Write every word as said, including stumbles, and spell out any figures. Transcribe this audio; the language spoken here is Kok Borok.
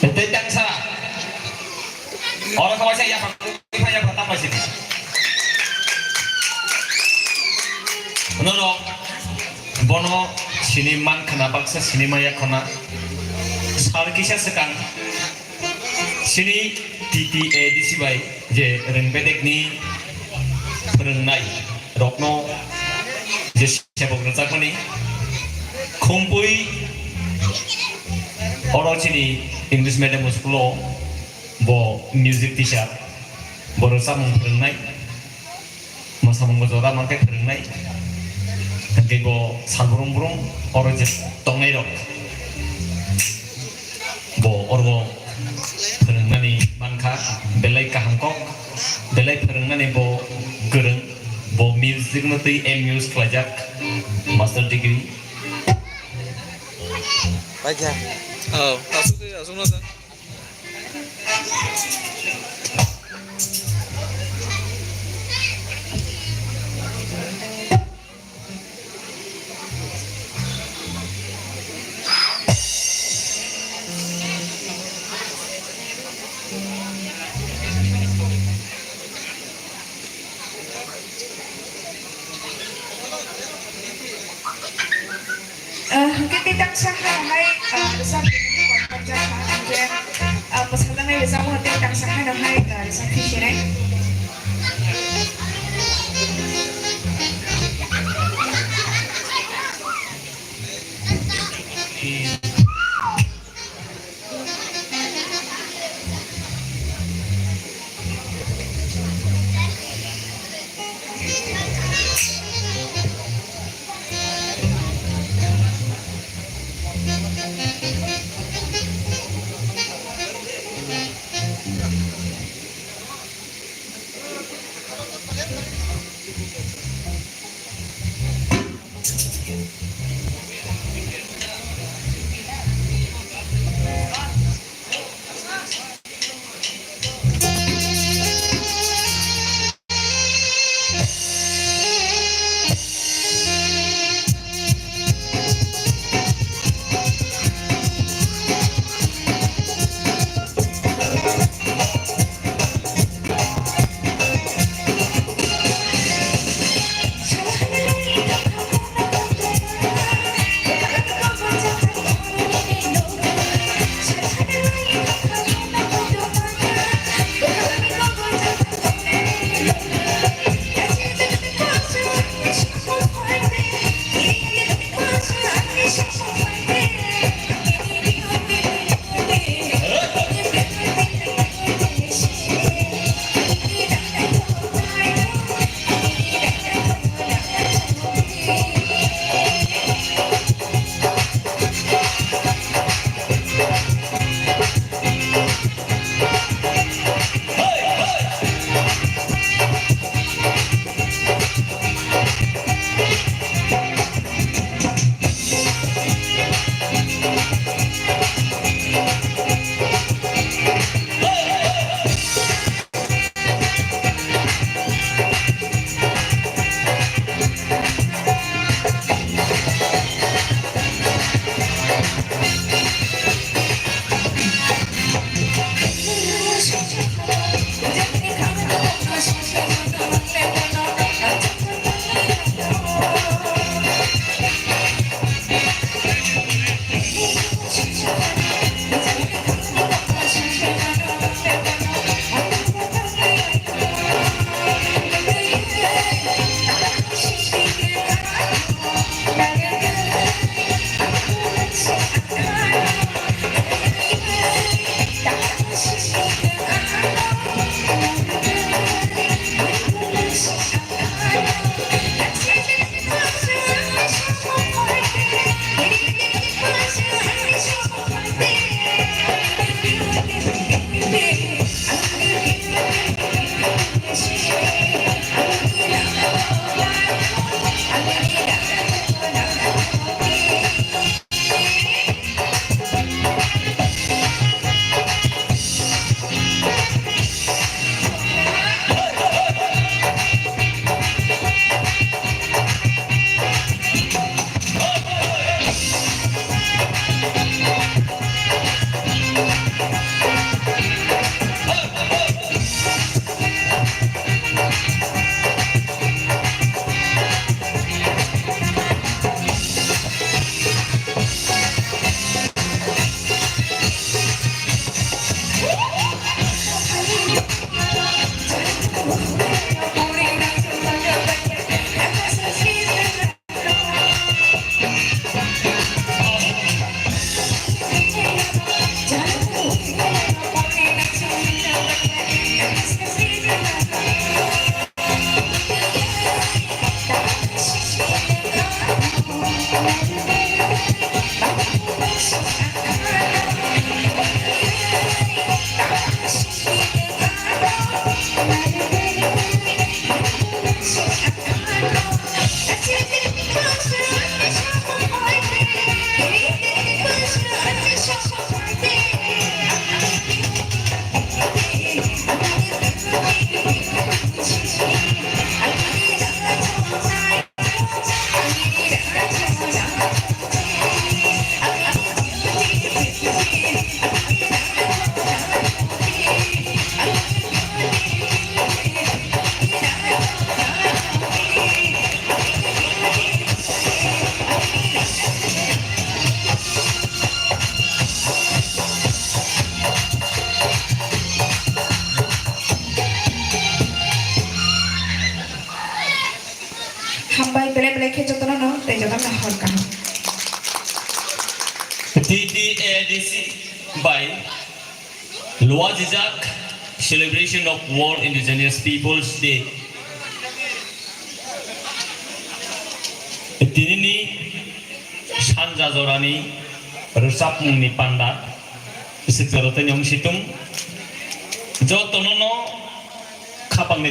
Tei tangsa. Oro khawaisa yaphang, yaphang, yaphang tangma sini. Norok bono sini man khna baksa sini maya khna. Sal kisa swkang sini T T A D C bai je rwng bedekni phwrwngnai rokno je sebok rwjakmani. Khumpui oro chini English medium school o bo music teacher, bo rwchapmung phwrwngnai, mwsamung bo jora mankhe phwrwngnai. Hwnkhe bo sal brum brum oro je tongnai rok. Bo oro phwrwngnani mankha, belai kaham kok, belai phwrwngnani bo kwrwng, bo music no twi M Us khlaijak, master degree. Paikha. Oh, asuk de, asuk na da. Ah, hwnkhe tei tangsa ha hai, ah, rwchapmung ni kok hwnjakha, hwnkhe, ah, mwsajaknai rwchapmung tei tangsa haino hai, ah, rwchap phi sinai. A D C by Luajijak, celebration of World Indigenous Peoples Day. Tinini sanja jorani rwchapmungni panda, Iswk jorotoni wng situng. Jotono no khapangni